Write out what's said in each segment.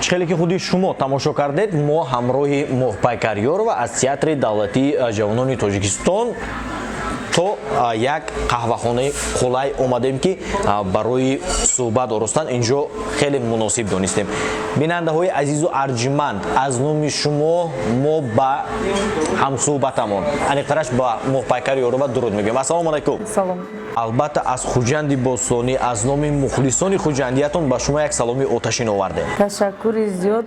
Чӣ хеле ки худи шумо тамошо кардед, мо ҳамроҳи Моҳпайкар Ёрова аз Театри давлатии ҷавонони Тоҷикистон то як қаҳвахонаи қулай омадем, ки барои суҳбат оростан инҷо хеле муносиб донистем. Бинандаҳои азизу арҷманд, аз номи шумо мо ба ҳамсуҳбатамон, аниқтараш ба Моҳпайкар Ёрова, дуруд мегӯем. Ассалому алайкум. Салом. Албатта, аз Хуҷанди бостонӣ, аз номи мухлисони хуҷандиятон ба шумо як саломи оташин овардем. Ташаккури зиёд,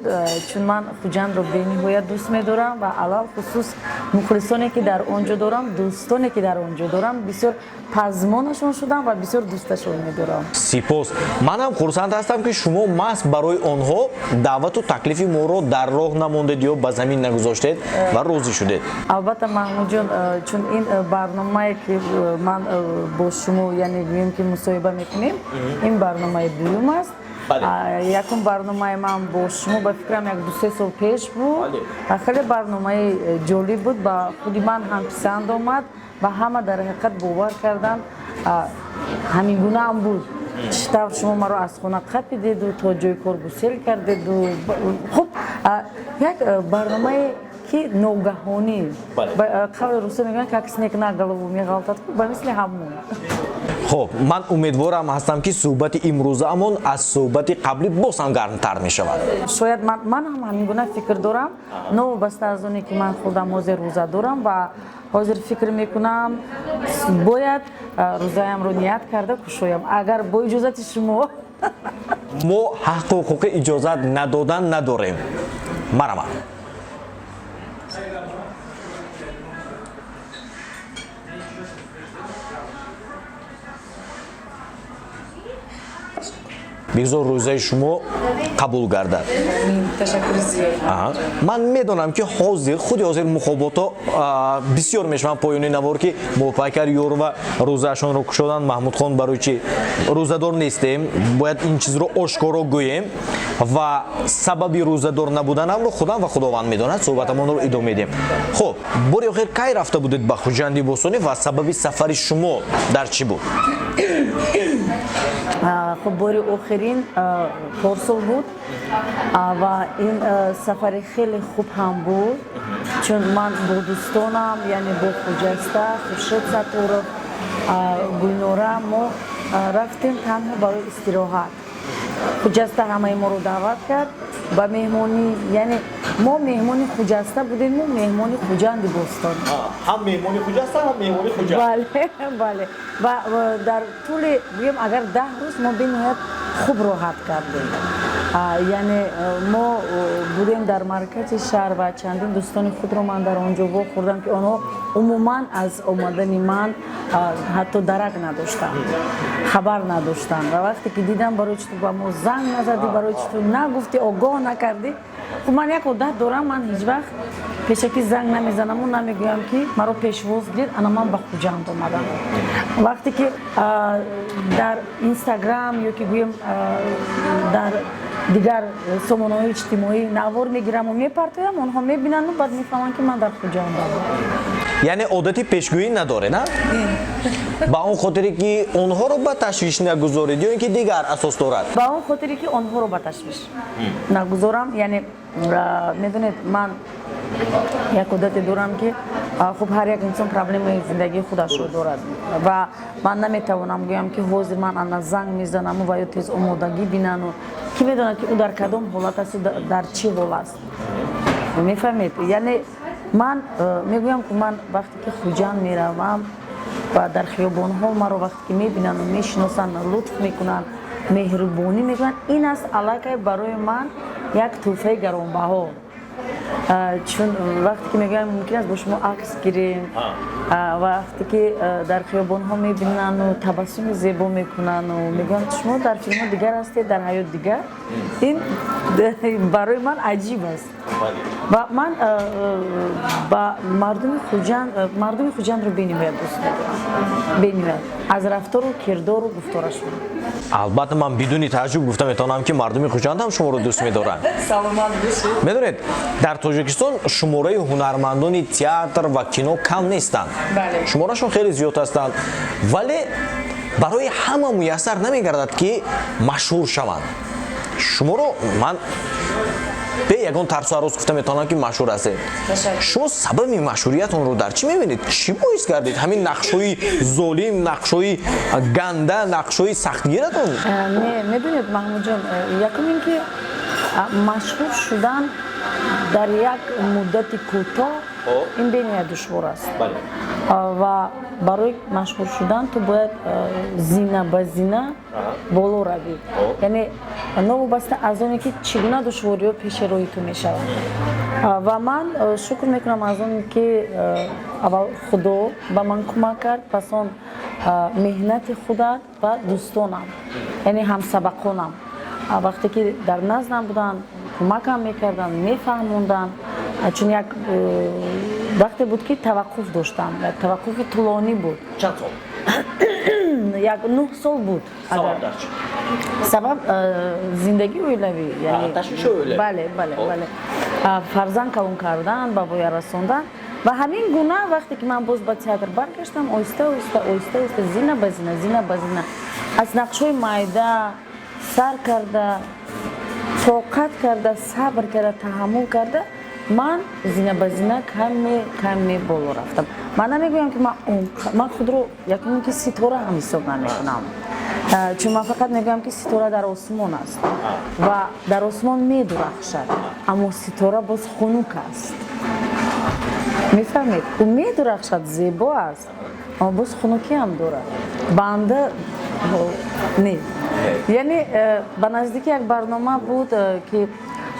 чун ман Хуҷандро бениҳоят дӯст медорам ва алалхусус мухлисоне, ки дар он ҷо дорам, дӯстоне, ки дар он ҷо дорам, бисёр пазмонашон шудам ва бисёр дӯсташон медорам. Сипос. Манам хурсанд ҳастам, ки шумо маҳз барои онҳо даъвату таклифи моро дар роҳ намондед ё ба замин нагузоштед ва розӣ шудед. Албатта, Маҳмудҷон, чун ин барномае, ки ман бо шумо, яъне гӯем, ки мусоҳиба мекунем, ин барномаи дуюм аст. Якум барномаи ман бо шумо, ба фикрам, як 2-се сол пеш буд ва хеле барномаи ҷолиб буд, ба худи ман ҳам писанд омад ва ҳама дар ҳақиқат бовар карданд, ҳамин гуна ҳам буд, чӣ тавр шумо маро аз хона қапидеду то ҷои кор гусел кардеду. Хуб, як барномае, ки ногаҳонӣ, қавли русо мегӯянд, как снег на голову меғалтад, ба мисли ҳамон. Хуб, ман умедворам ҳастам, ки суҳбати имрӯзаамон аз суҳбати қаблӣ боз ҳам гармтар мешавад. Шояд, ман ҳам ҳамин гуна фикр дорам, новобаста аз оне ки ман худам ҳозир рӯза дорам ва ҳозир фикр мекунам, бояд рӯзаямро ният карда кушоям, агар бо иҷозати шумо. Мо ҳаққу ҳуқуқи иҷозат надодан надорем. Марама. Бигзор рӯзаи шумо қабул гардад. Ташаккури зиёд. Ман медонам, ки ҳозир, худи ҳозир мухоботҳо бисёр мешаванд поёни навор, ки Моҳпайкар Ёрова рӯзаашонро кушоданд, Маҳмудхон барои чи рӯзадор нестем? Бояд ин чизро ошкоро гӯем ва сабаби рӯзадор набуданамро худам ва Худованд медонад. Суҳбатамонро идома медиҳем. Хуб, бори охир кай рафта будед ба Хуҷанди бостонӣ ва сабаби сафари шумо дар чӣ буд? Хуб, бори охирин порсол буд ва ин сафари хеле хуб ҳам буд, чун ман бо дӯстонам, яъне бо Хуҷаста, Хуршед Сатторов, Гулнора, мо рафтем танҳо барои истироҳат. Хуҷаста ҳамаи моро даъват кард ба меҳмонӣ, яъне мо меҳмони Хуҷаста будем, мо меҳмони Хуҷанди бостон. Ҳам меҳмони Хуҷаста, ҳам меҳмони Хуҷанд. Бале, ва дар тӯли, гӯем, агар 10 рӯз мо бениҳоят хуб роҳат кардем. Яъне мо будем дар маркази шаҳр ва чандин дӯстони худро ман дар он ҷо вохӯрдам, ки онҳо умуман аз омадани ман ҳатто дарак надоштанд, хабар надоштанд. Ва вақте ки дидам, барои чи ту ба мо занг назадӣ, барои чи ту нагуфтӣ, огоҳ накардӣ? Хуб, ман як одат дорам: ман ҳеҷ вақт пешакӣ занг намезанаму намегӯям, ки маро пешвоз гиред, ана ман ба Хуҷанд омадам. Вақте ки дар Инстаграм ё ки гӯем дар дигар сомонаҳои иҷтимоӣ навор мегираму мепартоям, онҳо мебинанду баъд мефаҳманд, ки ман дар Хуҷандам. Яъне одати пешгӯӣ надоред, на? Ба он хотире, ки онҳоро ба ташвиш нагузоред ё ин ки дигар асос дорад? Ба он хотире, ки онҳоро ба ташвиш нагузорам. Яъне медонед, ман як одате дорам, ки хуб, ҳар як инсон проблемаи зиндагии худашро дорад ва ман наметавонам гӯям, ки ҳозир ман ана занг мезанаму ва ё тез омодагӣ бинану кӣ медонад, ки ӯ дар кадом ҳолат асту дар чӣ ҳол аст, мефаҳмед? Яъне ман мегӯям, ки ман вақте ки Хуҷанд меравам Ва дар хиёбонҳо маро вақте ки мебинанду мешиносанд, лутф мекунанд, меҳрубонӣ мекунанд, ин аст аллакай барои ман як тӯҳфаи гаронбаҳо. Чун вақте ки мегӯянд, мумкин аст бо шумо акс гирем, вақте ки дар хиёбонҳо мебинану табассуми зебо мекунану мегӯянд, шумо дар филмҳо дигар ҳастед, дар ҳаёт дигар, ин барои ман аҷиб аст. Ва ман ба мардуми Хуҷанд, мардуми Хуҷандро бениҳоят дӯст медорам, бениҳоят, аз рафтору кирдору гуфторашон. Албатта, ман бидуни тааҷҷуб гуфта метавонам, ки мардуми Хуҷанд ҳам шуморо дӯст медоранд. Саломат бошед. Медонед, дар Тоҷикистон шумораи ҳунармандони театр ва кино кам нестанд, шуморашон хеле зиёд ҳастанд, вале барои ҳама муяссар намегардад, ки машҳур шаванд. Шуморо ман бе ягон тарсу ҳарос гуфта метавонам, ки машҳур ҳастед. Шумо сабаби машҳуриятонро дар чӣ мебинед? Чӣ боис гардид ҳамин нақшҳои золим, нақшҳои ганда, нақшҳои сахтгиратон? Не, медонед, Маҳмудҷон, якум ин ки машҳур шудан дар як муддати кӯтоҳ, ин бениҳоят душвор аст. Ва барои машҳур шудан ту бояд зина ба зина боло равӣ, яъне новобаста аз оне ки чӣ гуна душвориҳо пеши роҳи ту мешаванд. Ва ман шукр мекунам аз оне ки аввал Худо ба ман кӯмак кард, пас он меҳнати худат ва дӯстонам, яъне ҳамсабақонам, вақте ки дар наздам буданд, кӯмакам мекарданд, мефаҳмонданд. Чун як вақте буд, ки таваққуф доштам, як таваққуфи тӯлонӣ буд. Чанд сол? Як 9 сол буд. Сабаб зиндагии оилавӣ. Бале, бале, фарзанд калон кардан, ба воя расондан ва ҳамин гуна. Вақте ки ман боз ба театр баргаштам, оҳиста оҳиста, оҳиста оҳиста, зина ба зина, зина ба зина, аз нақшҳои майда сар карда, тоқат карда, сабр карда, таҳаммул карда, ман зина ба зина каме каме боло рафтам. Ман намегӯям, ки ман худро якум ки ситора ҳам ҳисоб намекунам, чун ман фақат мегӯям, ки ситора дар осмон аст ва дар осмон медурахшад, аммо ситора боз хунук аст, мефаҳмед? Ӯ медурахшад, зебо аст, аммо боз хунукиам дорад. Банда не, яъне ба наздики як барнома буд, ки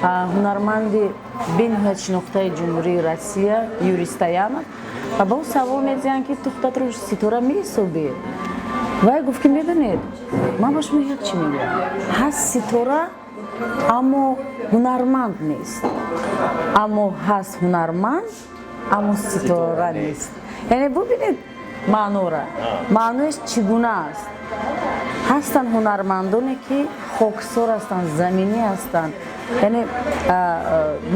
ҳунарманди бениҳоят шинохтаи Ҷумҳурии Россия Юрий Стоянов, ва ба ӯ савол медиҳанд, ки ту худатро ситора меҳисобӣ? Вай гуфт, ки медонед, ман ба шумо як чӣ мегӯям: ҳаст ситора, аммо ҳунарманд нест, аммо ҳаст ҳунарманд, аммо ситора нест. Яъне бубинед маънора, маънояш чӣ гуна аст. Ҳастанд ҳунармандоне, ки хоксор ҳастанд, заминӣ ҳастанд, яъне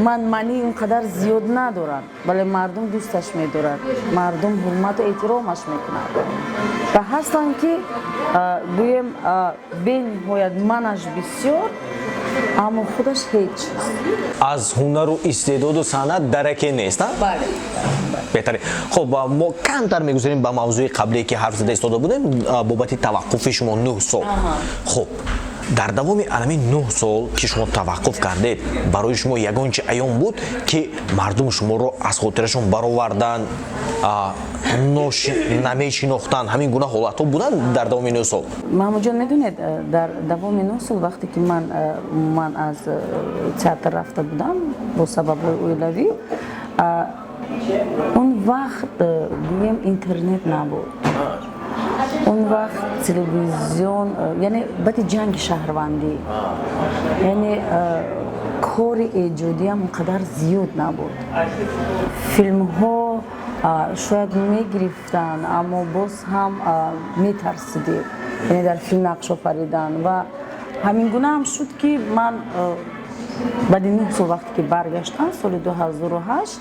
манманӣ он қадар зиёд надоранд, вале мардум дӯсташ медорад, мардум ҳурмату эҳтиромаш мекунад. Ва ҳастанд, ки гӯем, бениҳоят манаш бисёр, аммо худаш ҳеҷ чиз. Аз ҳунару истеъдоду санъат дараке нест. Бале. Беҳтарин. Хуб, мо камтар мегузарем ба мавзӯи қаблие, ки ҳарф зада истода будем, бобати таваққуфи шумо 9 сол. Хуб, дар давоми анами 9 сол, ки шумо таваққуф кардед, барои шумо ягон чи аён буд, ки мардум шуморо аз хотирашон бароварданд, намешинохтанд? Ҳамин гуна ҳолатҳо буданд дар давоми 9 сол? Маҳмудҷон, медонед, дар давоми 9 сол, вақте ки ман аз театр рафта будам бо сабабҳои оилавӣ, он вақт, гӯем, интернет набуд, он вақт телевизион, яъне баъди ҷанги шаҳрвандӣ, яъне кори эҷодиам он қадар зиёд набуд. Филмҳо шояд мегирифтанд, аммо боз ҳам метарсидем, яъне дар филм нақш офаридан. Ва ҳамин гуна ҳам шуд, ки ман баъди 9 сол, вақте ки баргаштам соли 2008,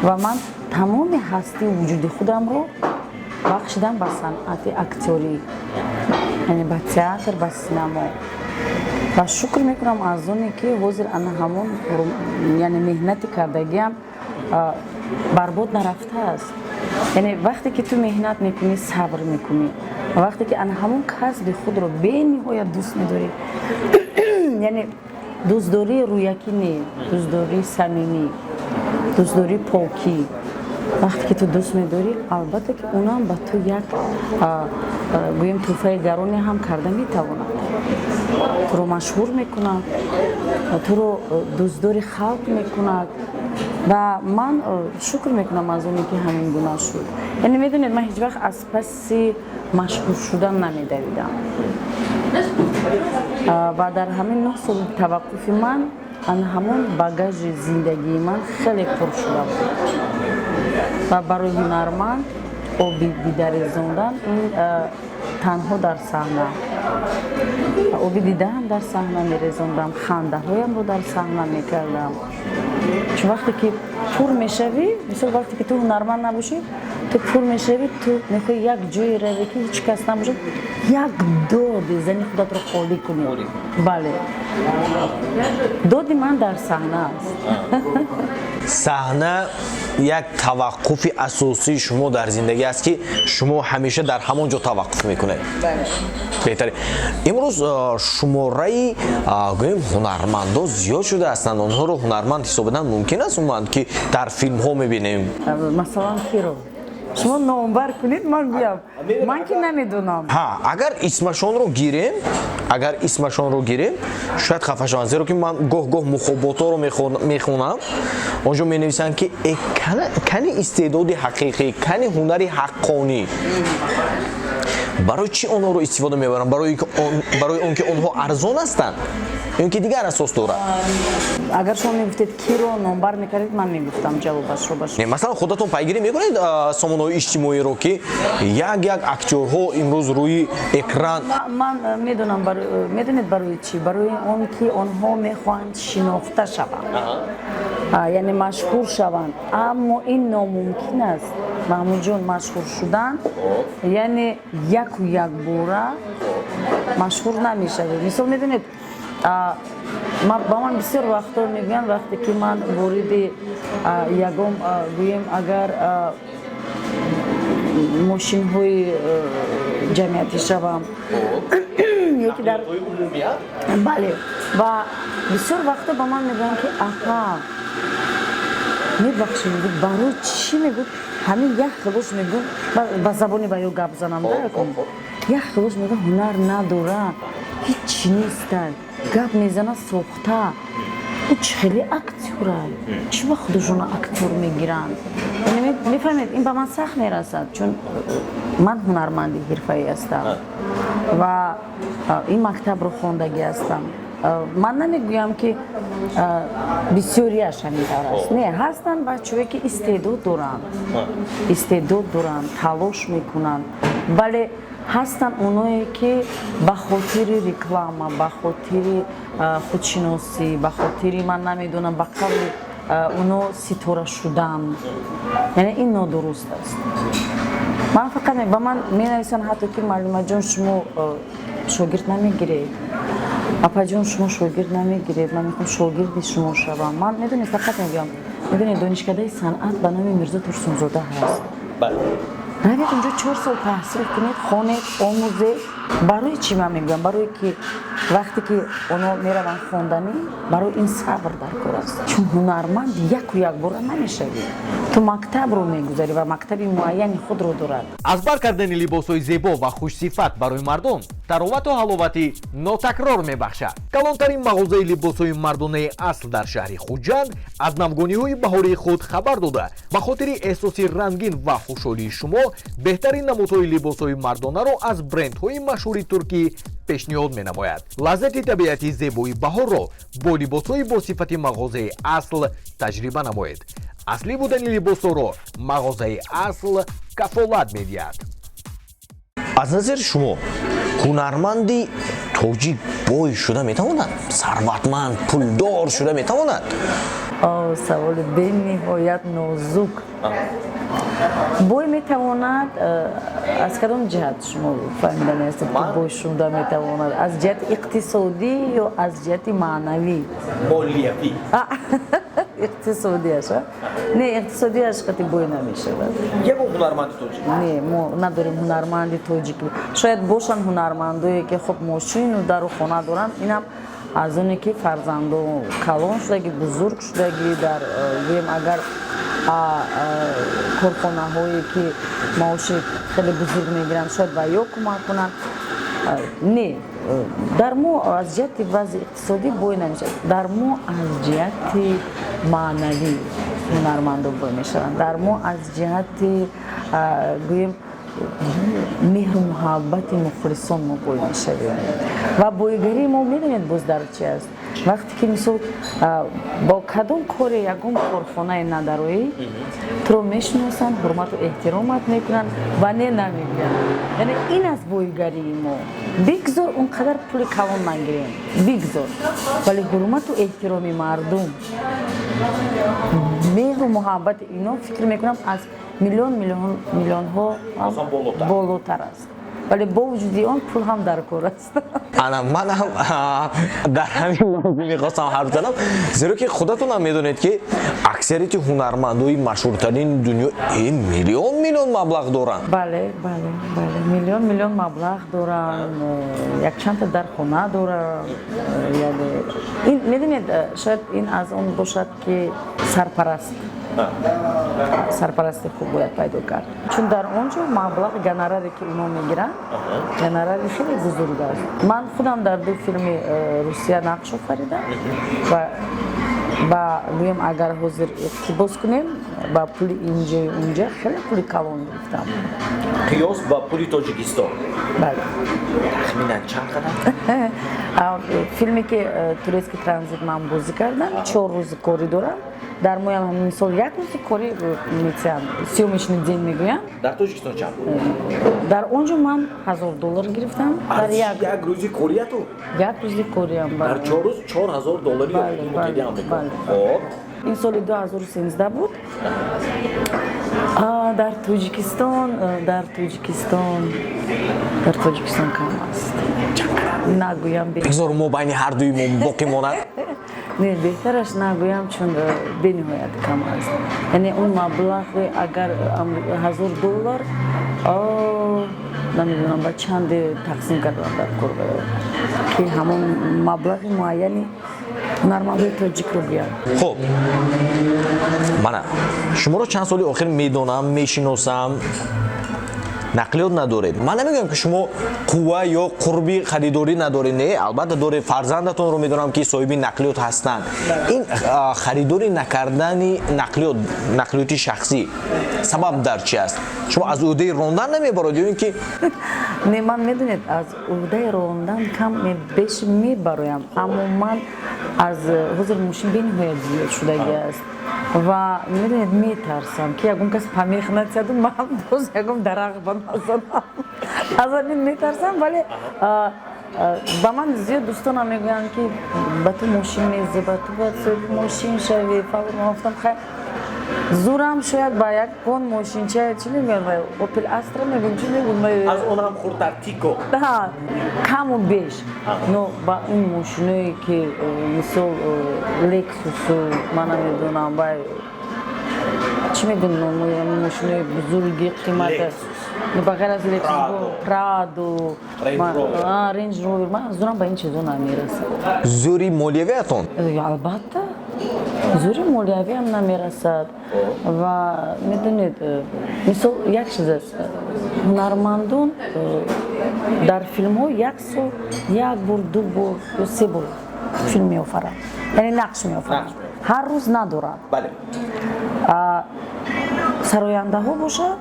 ва ман тамоми ҳастии вуҷуди худамро бахшидам ба санъати актёрӣ, яъне ба театр, ба синамо. Ва шукр мекунам аз оне, ки ҳозир ана ҳамон, яъне меҳнати кардагиам барбод нарафтааст. Яъне вақте ки ту меҳнат мекунӣ, сабр мекунӣ, вақте ки ана ҳамон касби худро бениҳоят дӯст медорӣ, яъне дӯстдории рӯякӣ не, дӯстдории самимӣ, дӯстдории покӣ. Вақте ки ту дӯст медорӣ, албатта ки унам ба ту як гӯем тӯҳфаи гароне ҳам карда метавонад, туро машҳур мекунад, туро дӯстдори халқ мекунад. Ва ман шукр мекунам аз оне ки ҳамин гуна шуд. Яъне медонед, ман ҳеҷ вақт аз паси машҳур шудан намедавидам ва дар ҳамин 9 соли таваққуфи ман ан ҳамон багажи зиндагии ман хеле пур шуда буд. Ва барои ҳунарманд оби дида резондан ин танҳо дар саҳна, оби дидаам дар саҳна мерезондам, хандаҳоямро дар саҳна мекардам. Чун вақте ки пур мешавӣ, мисол, вақте ки ту ҳунарманд набошӣ, ту пур мешавӣ, ту мехоҳӣ як ҷое равӣ, ки ҳеҷ кас набошад, як доди зани худатро холӣ кунӣ. Бале, доди ман дар саҳна аст. Саҳна як таваққуфи асосии шумо дар зиндагӣ аст, ки шумо ҳамеша дар ҳамон ҷо таваққуф мекунед. Беҳтаре, имрӯз шумораи, гӯем, ҳунармандо зиёд шуда ҳастанд. Онҳоро ҳунарманд ҳисобидан мумкин аст умуман, ки дар филмҳо мебинем? Масалан, киро шумо номбар кунед, ман гӯям, ман ки намедонам. Ҳа, агар исмашонро гирем, агар исмашонро гирем, шояд хафа шаванд, зеро ки ман гоҳ гоҳ мухоботҳоро мехонам, он ҷо менависанд, ки э, кани истеъдоди ҳақиқӣ, кани ҳунари ҳаққонӣ? Барои чӣ онҳоро истифода мебаранд? Барои он ки онҳо арзон ҳастанд ё ки дигар асос дорад? Агар шумо мегуфтед, киро номбар мекардед, ман мегуфтам ҷавобашро ба шумо. Не, масалан, худатон пайгирӣ мекунед сомонаҳои иҷтимоиро, ки як як актёрҳо имрӯз рӯи экран? Ман медонам, медонед барои чӣ? Барои он ки онҳо мехоҳанд шинохта шаванд, яъне машҳур шаванд. Аммо ин номумкин аст, Маҳмудҷон. Машҳур шудан, яъне яку якбора машҳур намешавед. Мисол, медонед, ба ман бисёр вақтҳо мегӯянд, вақте ки ман вориди ягон, гӯем, агар мошинҳои ҷамъиятӣ шавам ёки дар, бале, ва бисёр вақтҳо ба ман мегӯянд, ки апа, мебахшед, мегӯд, барои чӣ, мегӯд, ҳамин як хелош, мегӯд, ба забони ва ё гап занам, як хелош, мегӯд, ҳунар надора, ҳичи неста, гап мезана сохта, ӯ чӣ хеле актёра, чӣ ба худашона актёр мегиранд? Мефаҳмед, ин ба ман сахт мерасад, чун ман ҳунарманди ҳирфаӣ ҳастам ва ин мактабро хондагӣ ҳастам. Ман намегӯям, ки бисёриаш ҳамин тавр аст. Не, ҳастанд бачаҳое, ки истеъдод доранд, истеъдод доранд, талош мекунанд, вале ҳастанд оное, ки ба хотири реклама, ба хотири худшиносӣ, ба хотири, ман намедонам, ба қавли оно ситора шудан. Яъне ин нодуруст аст. Ман фақат, ба ман менависанд ҳатто, ки муаллимаҷон, шумо шогирд намегиред, апаҷон, шумо шогирд намегиред, ман мехоҳам шогирди шумо шавам. Ман, медонед, фақат мегӯям, медонед, донишкадаи санъат ба номи Мирзо Турсунзода ҳаст, равед унҷо, 4 сол таҳсил кунед, хонед, омӯзед. Барои чӣ ман мегӯям? Барое ки вақте ки онҳо мераванд хонданӣ, барои ин сабр дар кор аст, чун ҳунарманд яку якбора намешавӣ. Ту мактабро мегузарӣ ва мактаби муайяни худро дорад. Аз бар кардани либосҳои зебо ва хушсифат барои мардон таровату ҳаловати нотакрор мебахшад. Калонтарин мағозаи либосҳои мардонаи асл дар шаҳри Хуҷанд аз навгониҳои баҳории худ хабар дода, ба хотири эҳсоси рангин ва хушҳолии шумо беҳтарин намудҳои либосҳои мардонаро аз брендҳои машҳури туркӣ пешниҳод менамояд. Лаззати табиати зебои баҳорро бо либосҳои босифати мағозаи асл таҷриба намоед. Аслӣ будани либосҳоро мағозаи асл кафолат медиҳад. Аз назари шумо, ҳунарманди тоҷик бой шуда метавонад, сарватманд, пулдор шуда метавонад? Саволи бениҳоят нозук. Бой метавонад аз кадом ҷиҳат? Шумо фаҳмидани ҳастед, ки бой шуда метавонад аз ҷиҳати иқтисодӣ ё аз ҷиҳати маънавӣ? Молиявӣ. Иқтисодиаш не, иқтисодиаш қати бой намешавад. Ягон ҳунарманди тоҷик? Не, мо надорем ҳунарманди тоҷик. Шояд бошанд ҳунармандое, ки хуб мошину дару хона доранд. Инам аз оне ки фарзандо калон шудагӣ, бузург шудагӣ, дар гӯем, агар Корхонаҳое ки маоши хеле бузург мегиранд, шояд ба ё кӯмак кунанд. Не, дар мо аз ҷиҳати вазъи иқтисодӣ бой намешавад, дар мо аз ҷиҳати маънавӣ ҳунармандо бой мешаванд, дар мо аз ҷиҳати, гӯем, меҳру муҳаббати мухлисон мо бой мешавем. Ва бойгарии мо, медонед, боз дар чи аст? Вақте ки, мисол, бо кадом коре ягон корхонае надароӣ, туро мешиносанд, ҳурмату эҳтиромат мекунанд ва не намегӯянд. Яъне ин аст бойгарии мо. Бигзор он қадар пули калон нагирем, бигзор, вале ҳурмату эҳтироми мардум, меҳру муҳаббати ино, фикр мекунам, аз миллион, миллион, миллионҳо болотар аст. Вале бо вуҷуди он пул ҳам дар кор аст. Ана, ман ҳам дар ҳамин мавзӯъ мехостам ҳарф занам, зеро ки худатон ҳам медонед, ки аксарияти ҳунармандои машҳуртарини дунё ин миллион миллион маблағ доранд. Бале, миллион миллион маблағ доранд, якчандта дар хона доранд. Яъне ин, медонед, шояд ин аз он бошад, ки сарпарасти хуб бояд пайдо кард, чун дар он ҷо маблағ, гонораре ки онҳо мегиранд, гонорари хеле бузург аст. Ман худам дар ду филми Русия нақш офаридам ва ба, гӯем, агар ҳозир иқтибос кунем ба пули инҷою унҷа, хеле пули калон гирифтам. Қиёс ба пули Тоҷикистон? Бале. Тахминан чанд қадар? Филме ки «Турецкий транзит» ман бозӣ кардам, 4 рӯзи корӣ дорам. Дар моям ҳамин, мисол, як рӯзи корӣ метиҳам, съёмочный день мегӯям. Дар Тоҷикистон чанд буд? Дар он ҷо ман 1000 доллар гирифтам дар як як рӯзи корияту? Як рӯзи кориам. Дар 4 рӯз 4000 доллари Муттаҳидаи Амрико. Хоб. Ин соли 2013 буд. Дар Тоҷикистон кам аст, нагӯям. Бигзор мо байни ҳардуи мо боқӣ монад. Не, беҳтараш нагӯям, чун бениҳоят кам аст. Яъне он маблағи, агар 1000 доллар, намедонам, ба чанде тақсим кардан дар кор, ки ҳамон маблағи муайяни ҳунармандои тоҷикро гӯям. Хуб, мана шуморо чанд соли охир медонам, мешиносам, нақлиёт надоред. Ман намегӯям, ки шумо қувва ё қурби харидорӣ надоред. Не, албатта доред. Фарзандатонро медонам, ки соҳиби нақлиёт ҳастанд. Ин харидорӣ накардани нақлиёт, нақлиёти шахсӣ, сабаб дар чи аст? Шумо аз ӯҳдаи рондан намебароед ё ин ки? Не, ман, медонед, аз ӯҳдаи рондан кам беш мебароям, аммо ман аз ҳозир мошин бениҳоят зиёд шудагӣ аст ва, медонед, метарсам, ки ягон кас помех натиҳаду ман боз ягон дарахт ба назанам. Аз ҳамин метарсам. Вале ба ман зиёд дӯстонам мегӯянд, ки ба ту мошин мезебад, ту бояд соҳиби мошин шавӣ. Ман гуфтам: хайр, зурам шояд ба ягон мошинча, чӣ мегӯянд, Опел Астра мегӯям, чӣ мегӯям. Аз он ҳам хурдтар, Тико. Каму беш, но ба ин мошиное ки, мисол, Лексусу, ман намедонам, вай чӣ мегӯям, мошинои бузурги қимата, ба ғайр аз Лексус, Прадо, Рейндж Ровер, ман зурам ба ин чизо намерасад. Зӯри молиявиятон? Албатта, зӯри молиявиам намерасад. Ва медонед, мисол, як чиз аст: ҳунармандон дар филмҳо як сол як бор, ду бор ё се бор филм меофаранд, яъне нақш меофаранд, ҳар рӯз надоранд. Сарояндаҳо бошад,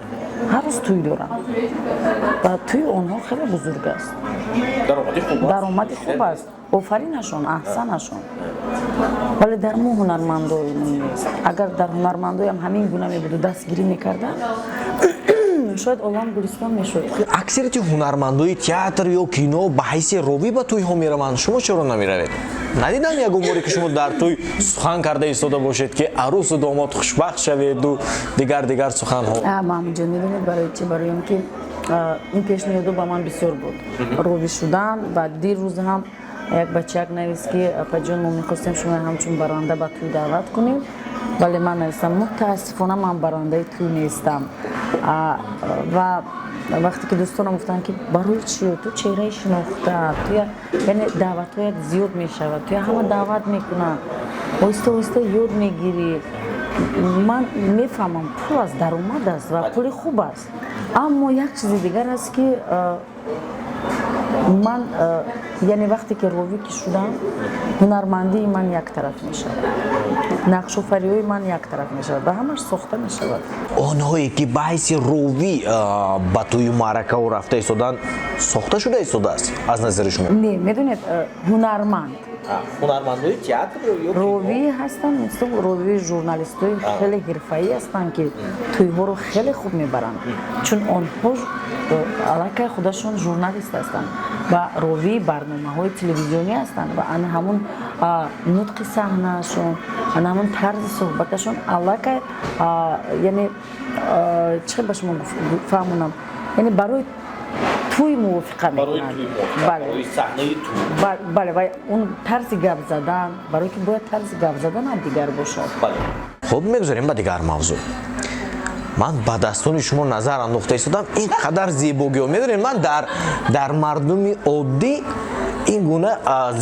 ҳар рӯз тӯй доранд ва тӯи онҳо хеле бузург аст, даромади хуб аст. Офаринашон, аҳсанашон, вале дар мо ҳунармандои нест. Агар дар ҳунармандоям ҳамин гуна мебуду, дастгирӣ мекарданд, шояд олам гулистон мешуд. Аксарияти ҳунармандои театр ё кино ба ҳайси ровӣ ба тӯйҳо мераванд. Шумо чаро намеравед? Надидам ягон боре, ки шумо дар тӯй сухан карда истода бошед, ки арӯсу домод хушбахт шаведу дигар дигар суханҳо. Маҳмудҷон, медонед барои чи? Барои он ки ин пешниҳодо ба ман бисёр буд, ровӣ шудан. Ва дирӯз ҳам як бачак навист, ки апаҷон, мо мехостем шумо ҳамчун баранда ба тӯй даъват кунем. Вале ман навистам: мутаассифона, ман барандаи тӯй нестам. Ва вақте ки дӯстонам гуфтанд, ки барои чӣ, ту чеҳраи шинохта, ту, яъне даъватҳоят зиёд мешавад, туя ҳама даъват мекунанд, оҳиста оҳиста ёд мегирӣ. Ман мефаҳмам, пул аст, даромад аст ва пули хуб аст, аммо як чизи дигар аст, ки ман, яъне вақте ки ровӣ ки шудам, ҳунармандии ман як тараф мешавад, нақшофариҳои ман як тараф мешавад ва ҳамаш сохта мешавад. Онҳое ки ба ҳайси ровӣ ба тӯю маъракао рафта истоданд, сохта шуда истодааст аз назари шумо? Не, медонед, ҳунарманд ҳунармандои театр ё ровӣ ҳастанд, мисол ровии журналистои хеле ҳирфаӣ ҳастанд, ки тӯйҳоро хеле хуб мебаранд, чун онҳо аллакай худашон журналист ҳастанд ва ровии барномаҳои телевизионӣ ҳастанд ва ана ҳамун нутқи саҳнаашон, ана ҳамун тарзи суҳбаташон аллакай, яъне чӣ хел ба шумо фаҳмонам, яъне барои тӯй мувофиқа мекунад. Бале, ва он тарзи гап задан, барое ки бояд тарзи гап задан ҳам дигар бошад. Хуб, мегузарем ба дигар мавзӯъ. Ман ба дастони шумо назар андохта истодам, ин қадар зебогиҳо. Медонед, ман дар мардуми оддӣ ин гуна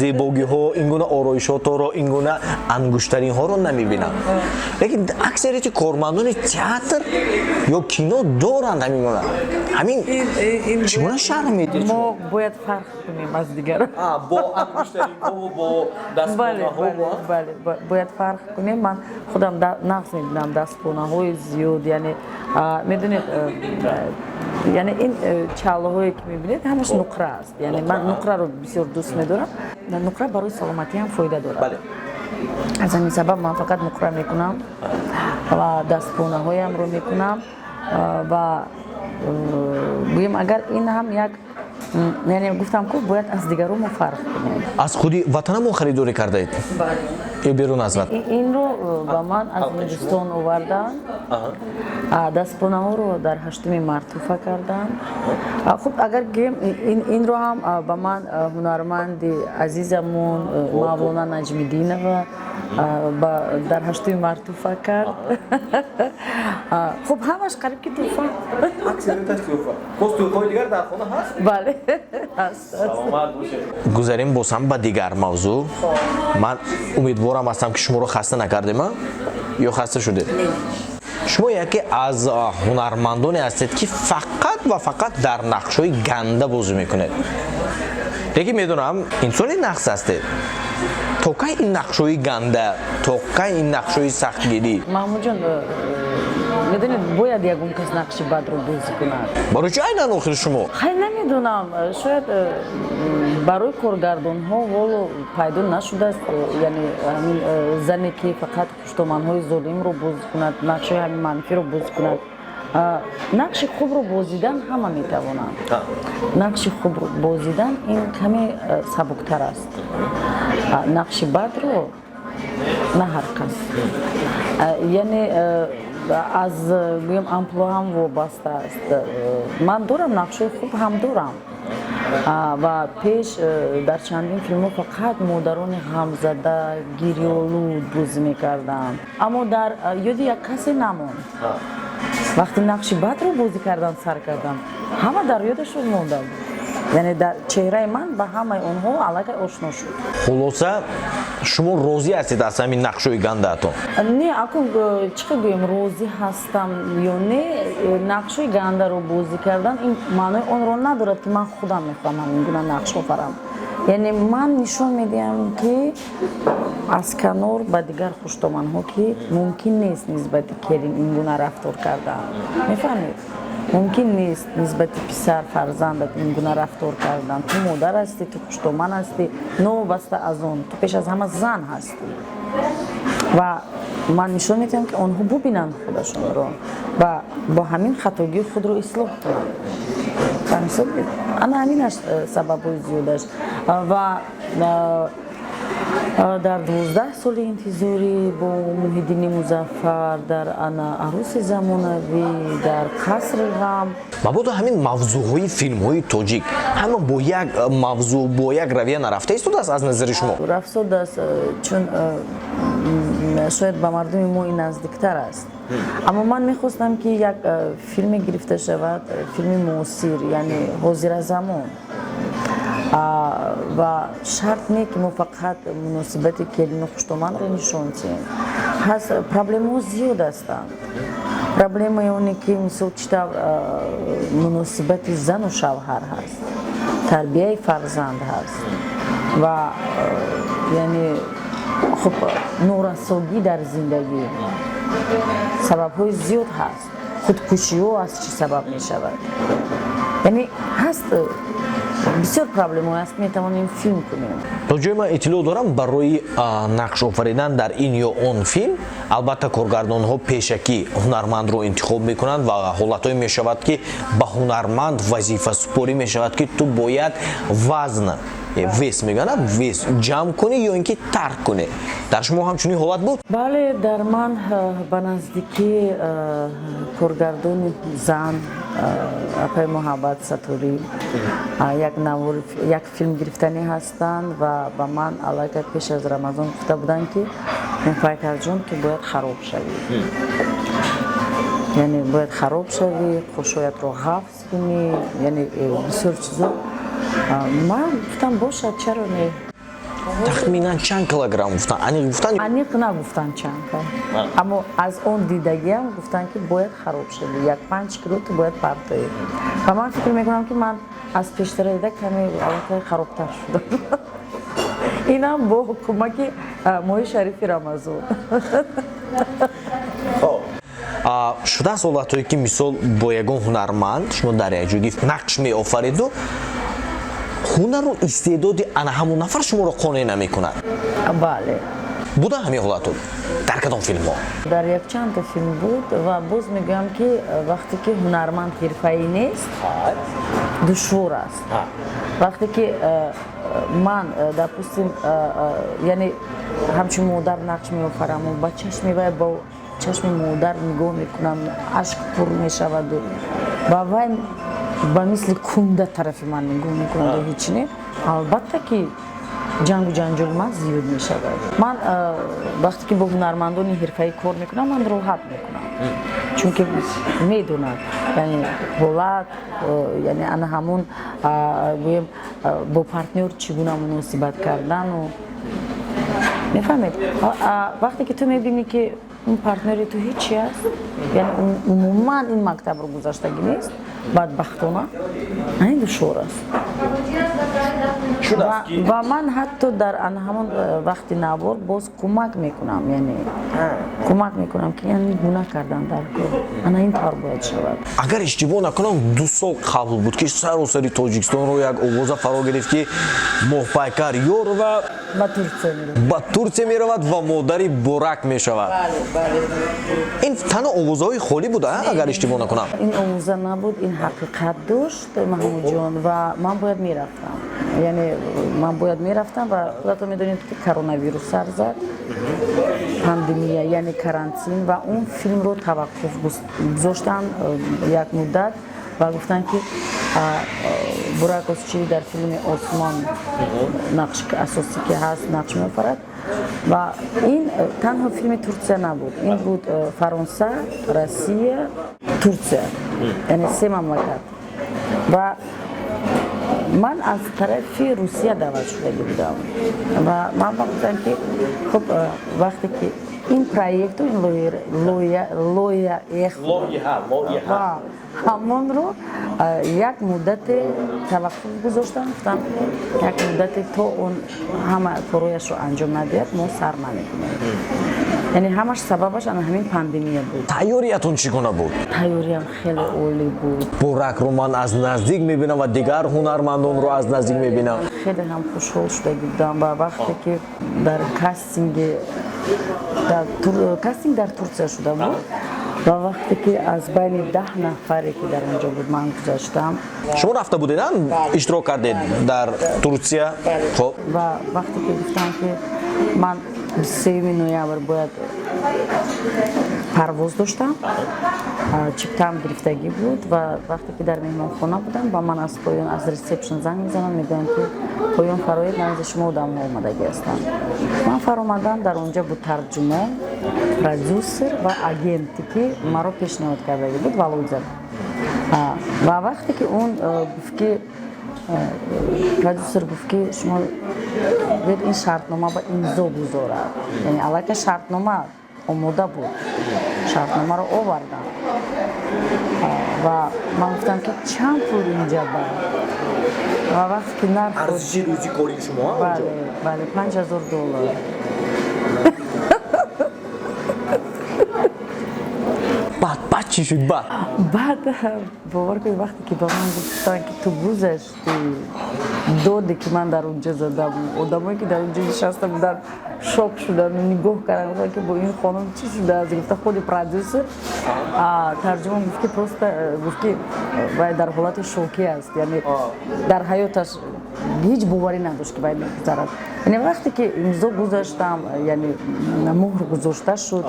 зебогиҳо, ин гуна ороишоторо, ин гуна ангуштаринҳоро намебинам, лекин аксарияти кормандони театр ё кино доранд ҳамин гуна. Ҳамин чӣ гуна шарҳ медиҳед? Мо бояд фарқ кунем аз дигарон. Бо ангуштаринҳову бо Бале, бояд фарқ кунем. Ман худам нағз мебинам дастпонаҳои зиёд, яъне медонед, яъне ин чаллаҳое ки мебинед, ҳамаш нуқра аст. Яъне ман нуқраро бисёр дӯст медорам. Нуқра барои саломатӣ ҳам фоида дорад. Аз ҳамин сабаб ман фақат нуқра мекунам ва дастпонаҳоямро мекунам. Ва гӯем, агар ин ҳам як, яъне гуфтам ку, бояд аз дигарон мо фарқ кунем. Аз худи ватанамон харидорӣ кардаед ё берун аз ватан? Инро ба ман аз Ҳиндустон оварданд. Дастпонаҳоро дар 8-уми март туҳфа карданд. Хуб, агар гӯем, инро ҳам ба ман ҳунарманди азизамон Мавлона Наҷмиддинова дар 8-уми март туҳфа кард. Хуб, ҳамаш қариб ки туҳфа. Боз туҳфаҳои дигар дар хона ҳаст? Бале, ҳаст. Саломат бошед. Гузарем боз ҳам ба дигар мавзӯъ. Ман умедворам ҳастам, ки шуморо хаста накардем ё хаста шудед? Шумо яке аз ҳунармандоне ҳастед, ки фақат ва фақат дар нақшҳои ганда бозӣ мекунед, лекин медонам, инсони нақс ҳастед. То кай ин нақшҳои ганда, то кай ин нақшҳои сахтгирӣ? Маҳмудҷон, медонед, бояд ягон кас нақши бадро бозӣ кунад. Барои чи айнан охир шумо? Хай, намедонам, шояд барои коргардонҳо ҳоло пайдо нашудааст, яъне ҳамин зане, ки фақат хуштоманҳои золимро бозӣ кунад, нақшҳои ҳамин манфиро бозӣ кунад. Нақши хубро бозидан ҳама метавонанд. Нақши хуб бозидан ин каме сабуктар аст, нақши бадро на ҳар кас, яъне аз гӯем амплуа ҳам вобаста аст. Ман дорам, нақшҳои хуб ҳам дорам ва пеш дар чандин филмҳо фақат модарони ғамзада, гирёлуд бозӣ мекардам, аммо дар ёди як касе намонд. Вақте нақши бадро бозӣ кардан сар кардам, ҳама дар ёдашон монда буд, яъне дар чеҳраи ман ба ҳамаи онҳо аллакай ошно шуд. Хулоса, шумо розӣ ҳастед аз ҳамин нақшҳои гандаатон? Не, акун чӣ хел гӯем, розӣ ҳастам ё не, нақшҳои гандаро бозӣ кардан ин маънои онро надорад, ки ман худам мехоҳам ҳамин гуна нақш офарам. Яъне ман нишон медиҳам, ки аз канор ба дигар хуштоманҳо, ки мумкин нест нисбати келин ин гуна рафтор кардан. Мефаҳмед, мумкин нест нисбати писар, фарзандат ин гуна рафтор кардан. Ту модар ҳастӣ, ту хуштоман ҳастӣ, новобаста аз он ту пеш аз ҳама зан ҳастӣ. Ва ман нишон медиҳам, ки онҳо бубинанд худашонро ва бо ҳамин хатогии худро ислоҳ кунанд. Ана ҳаминаш сабабҳои зиёдаш. Ва дар 12 соли интизорӣ бо Муҳиддини Музаффар, дар ана Арӯси замонавӣ, дар Қасри ғам. Мабодо ҳамин мавзӯъҳои филмҳои тоҷик ҳама бо як мавзӯъ, бо як равия нарафта истодааст аз назари шумо? Рафтодааст, чун шояд ба мардуми мо ин наздиктар аст, аммо ман мехостам, ки як филме гирифта шавад, филми муосир, яъне ҳозиразамон. Ва шарт не, ки мо фақат муносибати келину хуштоманро нишон диҳем. Ҳаст, проблемаҳо зиёд ҳастанд. Проблемаи оне, ки мисол, чӣ тавр муносибати зану шавҳар ҳаст, тарбияи фарзанд ҳаст ва яъне, хуб, норасогӣ дар зиндагӣ, сабабҳои зиёд ҳаст. Худкушиҳо аз чӣ сабаб мешавад? Яъне ҳаст, бисёр проблемаҳо ҳаст, метавонем филм кунем. То ҷое ман иттилоъ дорам, барои нақш офаридан дар ин ё он филм, албатта, коргардонҳо пешакӣ ҳунармандро интихоб мекунанд ва ҳолатҳое мешавад, ки ба ҳунарманд вазифасупорӣ мешавад, ки ту бояд вазн, вес мегӯянд, вес ҷамъ кунӣ ё ин ки тарк кунӣ. Дар шумо ҳам чунин ҳолат буд? Бале, дар ман ба наздикӣ коргардони зан, апаи Муҳаббат Саторӣ, як навор, як филм гирифтанӣ ҳастанд ва ба ман аллакай пеш аз Рамазон гуфта буданд, ки Муфайкарҷон, ту бояд хароб шавӣ, яъне бояд хароб шавӣ, қошоятро ғафз кунӣ, яъне бисёр чизо. Ман гуфтам, бошад, чаро не. Тахминан чанд килограмм гуфтан? Аниқ гуфтан? Аниқ нагуфтанд чанд, аммо аз он дидагиам гуфтанд, ки бояд хароб шавӣ, як 5 кило ту бояд партоӣ. Ва ман фикр мекунам, ки ман аз пештара дида каме аллакай харобтар шудам, инам бо кӯмаки моҳи шарифи Рамазон. Шудааст ҳолатҳое, ки мисол, бо ягон ҳунарманд шумо дар якҷойгӣ нақш меофариду ҳунару истеъдоди ана ҳамон нафар шуморо қонеъ намекунад? Бале. Буда ҳамин ҳолатҳо? Дар кадом филмҳо? Дар якчандта филм буд. Ва боз мегӯям, ки вақте ки ҳунарманд ҳирфаӣ нест, душвор аст. Вақте ки ман, допустим, яъне ҳамчун модар нақш меофараму ба чашми вай, бо чашми модар нигоҳ мекунам, ашк пур мешаваду ба вай ба мисли кунда тарафи ман нигоҳ мекунаду ҳеч не, албатта ки ҷангу ҷанҷоли ман зиёд мешавад. Ман вақте ки бо ҳунармандони ҳирфаӣ кор мекунам, ман роҳат мекунам, чунки медонад, яъне ҳолат, яъне ана ҳамун, гӯем, бо партнёр чӣ гуна муносибат кардану, мефаҳмед, вақте ки ту мебинӣ, ки он партнёри ту ҳечи аст, яъне умуман ин мактабро гузаштагӣ нест, бадбахтона, ин душвор аст. Ва ман ҳатто дар ана ҳамон вақти навор боз кӯмак мекунам, яъне кӯмак мекунам, ки яъне гуна кардан дар кор ана ин тавр бояд шавад. Агар иштибоҳ накунам, 2 сол қабл буд, ки саросари Тоҷикистонро як овоза фаро гирифт, ки Моҳпайкар Ёрова ба Турсия меравад. Ба Турсия меравад ва модари Бурак мешавад. Ин танҳо овозаҳои холӣ буда, агар иштибоҳ накунам? Ин овоза набуд, ин ҳақиқат дошт, Маҳмудҷон. Ва ман бояд мерафтам, яъне ман бояд мерафтам. Ва худатон медонед, ки коронавирус сар зад, пандемия, яъне карантин, ва он филмро таваққуф гузоштанд як муддат ва гуфтанд, ки Бурак Озчивит дар филми «Осмон» нақши асосӣ ки ҳаст, нақш меофарад. Ва ин танҳо филми Турсия набуд, ин буд Фаронса, Россия, Турсия, яъне се мамлакат. Ва ман аз тарафи Русия даъват шудагӣ будам ва ман гуфтам, ки хуб, вақте ки ин проекту ин лоя ва ҳамонро як муддате таваққуф гузоштам, гуфтам, як муддате то он ҳама корҳояшро анҷом надиҳад, мо сар намекунем. Яъне ҳамаш сабабаш ана ҳамин пандемия буд. Тайёриятон чӣ гуна буд? Тайёриям хеле олӣ буд. Буракро ман аз наздик мебинам ва дигар ҳунармандонро аз наздик мебинам. Хеле ҳам хушҳол шудагӣ будам. Ва вақте ки дар кастинги, кастинг дар Турсия шуда буд, ва вақте ки аз байни 10 нафаре, ки дар он ҷо буд, ман гузаштам. Шумо рафта будед, иштирок кардед дар Турсия, хоб. Ва вақте ки гуфтам, ки ман 3 ноябр бояд парвоз доштам, чиптаам гирифтагӣ буд, ва вақте ки дар меҳмонхона будам, ба ман аз поён, аз ресепшн занг мезананд, мегӯянд, ки поён фароед, назди шумо одамҳо омадагӣ ҳастанд. Ман фаромадам, дар он ҷо буд тарҷумон, продюсер ва агенте, ки маро пешниҳод кардагӣ буд, Володя. Ва вақте ки он гуфт, ки продюсер гуфт, ки шумо бояд ин шартнома ба имзо гузорад, яъне аллакай шартнома. Омода буд, шартномаро овардам ва ман гуфтам, ки чанд пул инҷа ба ва вақте ки нарх Арзиши рӯзи кори шумо? Бале, 5000 доллар. Баъд чӣ шуд баъд? Баъд, бовар кунед, вақте ки ба ман гуфтанд, ки ту гузашти, доде ки ман дар онҷа задам, одамое ки дар онҷа нишаста буданд, шок шуданд, нигоҳ карданд, гуфтанд, ки бо ин хонум чӣ шудааст. Гуфта, худи продюсер, тарҷумон гуфт, ки просто гуфт, ки вай дар ҳолати шокӣ аст, яъне дар ҳаёташ ҳеҷ боварӣ надошт, ки вай мегузарад. Яъне вақте ки имзо гузаштам, яъне муҳр гузошта шуд,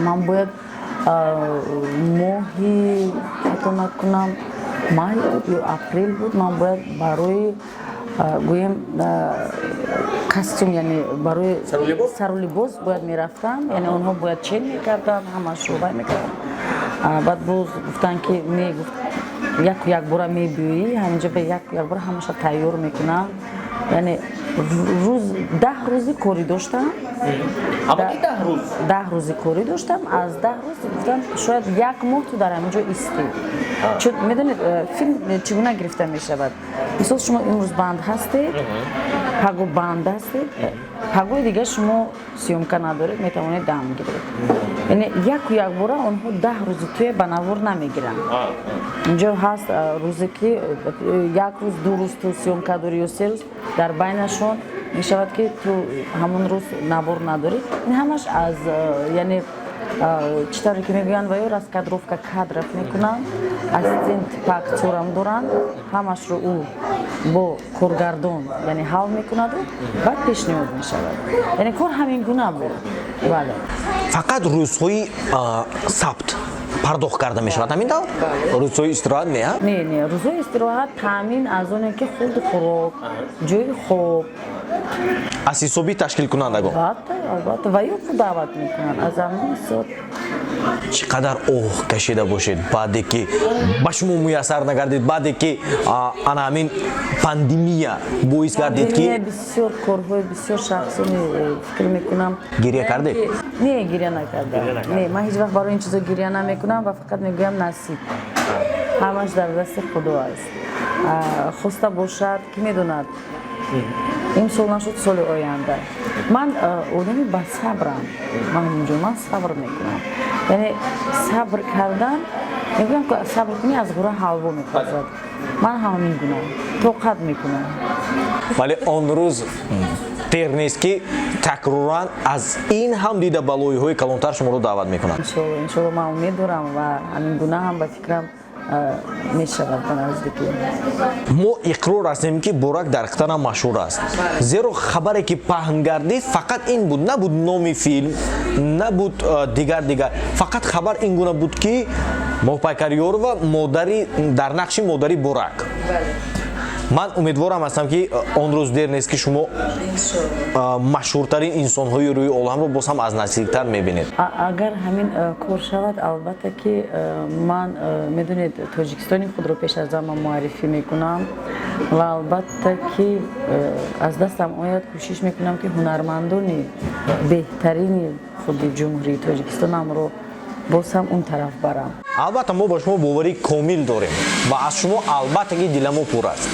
ман бояд моҳи, хато накунам, май буд ё апрел буд, ман бояд барои, гӯем, костюм, яъне барои сару либос бояд мерафтам. Яъне онҳо бояд чен мекарданд, ҳамашро вай мекарданд. Баъд боз гуфтанд, ки не, гуфт, яку якбора мебиёӣ ҳаминҷа, ба яку якбора ҳамаша тайёр мекунанд. Яъне рӯз, 10 рӯзи корӣ доштам. 10 рӯз? 10 рӯзи корӣ доштам. Аз 10 рӯз гуфтам, шояд як моҳ ту дар ҳамин ҷо истӣ. Чун медонед, филм чӣ гуна гирифта мешавад? Мисол, шумо имрӯз банд ҳастед, паго банд ҳастед, пагои дигар шумо съёмка надоред, метавонед дам гиред. Яъне яку якбора онҳо 10 рӯзи туя ба навор намегиранд. Инҷо ҳаст рӯзе, ки як рӯз, 2 рӯз ту съёмка дорӣ ё 3 рӯз, дар байнашон мешавад, ки ту ҳамон рӯз навор надорӣ. Ин ҳамаш аз, яъне, чӣ тавре ки мегӯянд, ва ё раскадровка кадров мекунанд, ассистент по актёрам доранд, ҳамашро ӯ бо коргардон, яъне, ҳал мекунаду баъд пешниҳод мешавад. Яъне кор ҳамин гуна буд, бале. Фақат рӯзҳои сабт пардохт карда мешавад, ҳамин тавр? Рӯзҳои истироҳат не? Не, рӯзҳои истироҳат таъмин аз оне, ки хурду хӯрок, ҷои хоб. Аз ҳисоби ташкилкунандагон? Албатта, албатта, ва ё пул даъват мекунанд аз ҳамин ҳисоб. Чӣ қадар оҳ кашида бошед, баъде ки ба шумо муяссар нагардид, баъде ки ана ҳамин пандемия боис гардид ки Бисёр корҳои бисёр шахсони, фикр мекунам. Гиря кардед? Не, гиря накардам, не. Ман ҳеҷ вақт барои ин чизо гиря намекунам ва фақат мегӯям: насиб, ҳамаш дар дасти Худо аст. Хоста бошад, ки медонад, имсол нашуд, соли оянда. Ман одами басабрам, маҳмудҷон, ман сабр мекунам. Яъне сабр кардан, мегӯям, сабр кунӣ, аз ғура ҳалво мепазад. Ман ҳамин гуна тоқат мекунам. Вале он рӯз дер нест, ки такроран аз ин ҳам дида балоиҳои калонтар шуморо даъват мекунанд. Иншолло, иншолло, ман умед дорам ва ҳамин гуна ҳам, ба фикрам, мешавад ба наздикӣ. Мо иқрор ҳастем, ки Борак дар ҳақиқатан машҳур аст, зеро хабаре ки паҳн гардид, фақат ин буд. Набуд номи филм, набуд дигар дигар, фақат хабар ин гуна буд, ки Моҳпайкар Ёрова модари дар нақши модари Борак. Ман умедворам ҳастам, ки он рӯз дер нест, ки шумо машҳуртарин инсонҳои рӯи оламро боз ҳам аз наздиктар мебинед. Агар ҳамин кор шавад, албатта ки ман, медонед, Тоҷикистони худро пеш аз ҳама муаррифӣ мекунам ва албатта ки аз дастам ояд, кӯшиш мекунам, ки ҳунармандони беҳтарини худи Ҷумҳурии Тоҷикистонамро боз ҳам он тараф барам. Албатта, мо ба шумо боварии комил дорем ва аз шумо, албатта ки, диламо пур аст.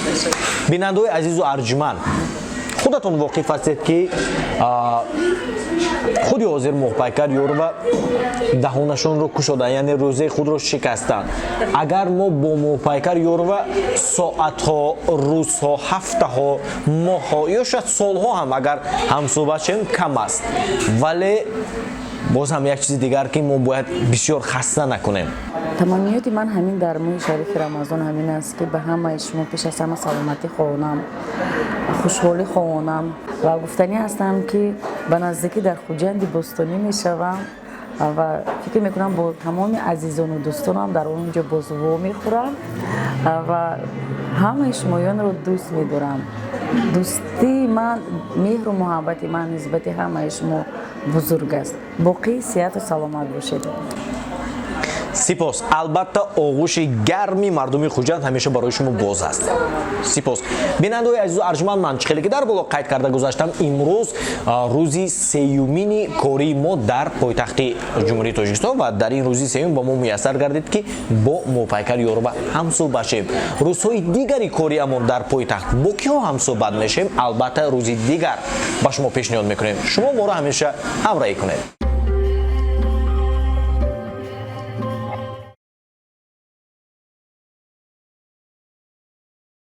Бинандаҳои азизу арҷуманд, худатон воқиф ҳастед, ки худи ҳозир Моҳпайкар Ёрова даҳонашонро кушоданд, яъне рӯзаи худро шикастанд. Агар мо бо Моҳпайкар Ёрова соатҳо, рӯзҳо, ҳафтаҳо, моҳҳо ё шояд солҳо ҳам агар ҳамсӯҳбат шавем, кам аст. Вале боз ҳам як чизи дигар, ки мо бояд бисёр хаста накунем. Таманниёти ман ҳамин дар моҳи шарифи Рамазон ҳамин аст, ки ба ҳамаи шумо пеш аз ҳама саломатӣ хоҳонам, хушҳолӣ хоҳонам ва гуфтанӣ ҳастам, ки ба наздикӣ дар Хуҷанди бостонӣ мешавам ва фикр мекунам, бо тамоми азизону дӯстонам дар он ҷо боз вомехӯрам ва ҳамаи шумоёнро дӯст медорам. Дӯстии ман, меҳру муҳаббати ман нисбати ҳамаи шумо бузург аст. Боқӣ сиҳату саломат бошед. Сипос. Албатта, оғӯши гарми мардуми Хуҷанд ҳамеша барои шумо боз аст. Сипос. Бинандаои азизу арҷманд, ман чӣ хеле ки дар боло қайд карда гузаштам, имрӯз рӯзи сеюмини кории мо дар пойтахти Ҷумҳурии Тоҷикистон ва дар ин рӯзи сеюм ба мо муяссар гардид, ки бо Моҳпайкар Ёрова ҳамсӯҳбат шавем. Рӯзҳои дигари кориамон дар пойтахт бо киҳо ҳамсӯҳбат мешавем, албатта, рӯзи дигар ба шумо пешниҳод мекунем. Шумо моро ҳамеша ҳамроҳӣ кунед.